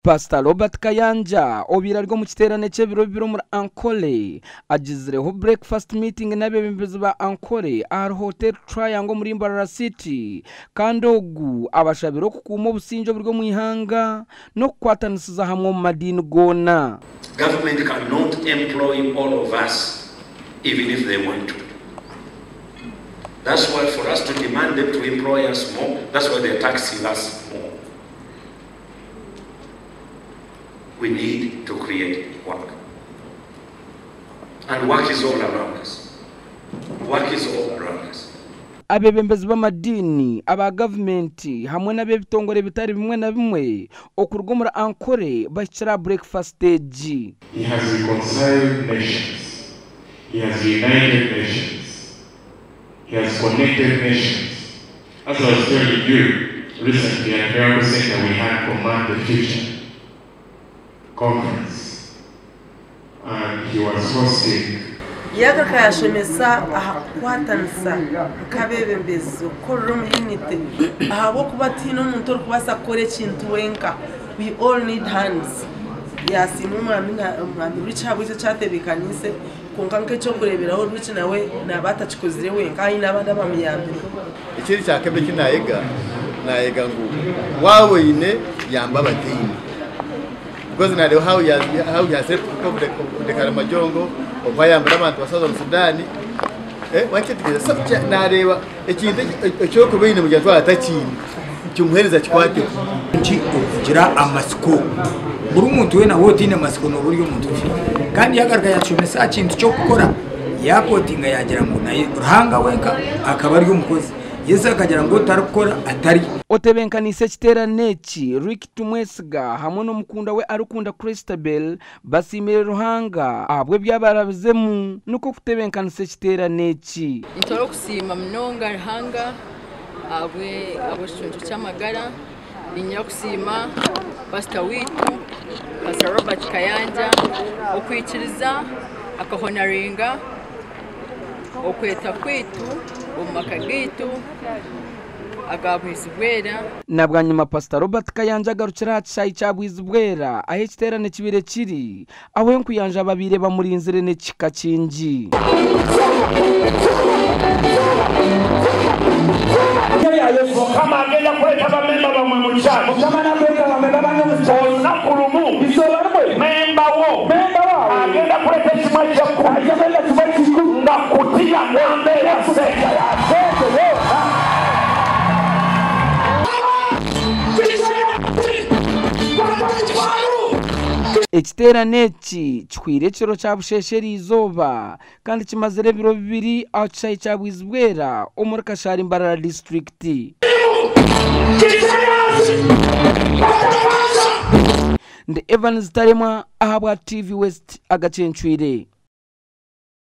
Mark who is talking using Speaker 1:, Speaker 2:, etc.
Speaker 1: Pasita Robert Kayanja obaire ari omu kiteerane ky'ebiro bibiri omuri Ankole agizireho breakfast meeting n'abeebembezi ba Ankole ahari Hotel Triangle omuri Mbarara City kandi ogu abashabire okukuuma obusingye oburi omu ihanga n'okukwatanisiza hamwe omu madiini goona.
Speaker 2: Government cannot employ all of us even if they want to. That's why for us to demand them to employ us more, that's why they're taxing us more. We need to create work. And work is all around us. Work is all around us.
Speaker 1: Abeebembezi b'amadiini, aba gavumenti hamwe n'ab'ebitongore bitari bimwe na bimwe okuruga omuri Ankole bahikire aha bureekifasiti egi.
Speaker 3: He has reconciled nations, He has united nations, He has connected nations. As I was telling you, recently at Miracle Centre we had Command the Future conference and he was hosting.
Speaker 4: Yaagaruka yaashomesa aha kukwatanisa nk'abeebembezi okukorera omu unity ahabw'okuba tihaine omuntu orikubaasa kukora ekintu wenka we all need hands. Yaasiima omwami Rich ahabw'eki eki atebeekaniise kwonka nk'eky'okureeberaho Rich nawe naaba atakikozire wenka haine abandi abamuyambire.
Speaker 5: Ekindi ekyakabiri eki naayega, naayega ngu waaba oine yamba abataine because naareeba how he has how he has helped people of the, of the Karamajong, oku ayambire abantu ba Southern Sudan eh, wakyetegereza so kya- naareeba ekintu eki- eki orikuba oine mugyenzi waawe atakiine kimuheereza kikwateho.
Speaker 6: Nti okugira amatsiko. Buri muntu weena waaba otaine matsiko nooba ori omuntu ofiire. Kandi yaagaruka yaatushomesa aha kintu ky'okukora, yaakootinga yaagira ngu naye Ruhanga wenka akaba ari omukozi. Yesu akagira ngu otarikukora atarya.
Speaker 1: Otebenkaniise ekiteerane eki, Rick Tumwesiga hamwe n'omukundwa we Arikunda Christabel basiimire Ruhanga ahabw'ebyabarabizemu nikwo kutebenkanisa ekiteerane eki.
Speaker 7: Nitwara okusiima munonga Ruhanga ahabw'ekiconco ky'amagara. Niinyenda kusiima pasita waitu, Pasita Robert Kayanja okwikiriza akahonaringa okweta kwaitu omu maka gaitu aga Bwizibwera.
Speaker 1: Na bwanyima Pasita Robert Kayanja agarukire aha kishaayi kya Bwizibwera ahu ekiteerane kibaire kiri ahu enkuyanja babaire bamurinzire n'ekihika kingi.
Speaker 8: Mukama agenda kweta bamemba bamwe mu church. Olunaku lumu memba wo agenda kuleta ekimwe kyekumi nga kutiya namba eya sente.
Speaker 1: Ekiteerane eki kihweire ekiro kya busheesha eriizooba kandi kimazire ebiro bibiri aha kishaayi kya Bwizibwera omuri Kashari Mbarara disiturikiti. Ndi Evans Taremwa ahabwa TV West agacencwire.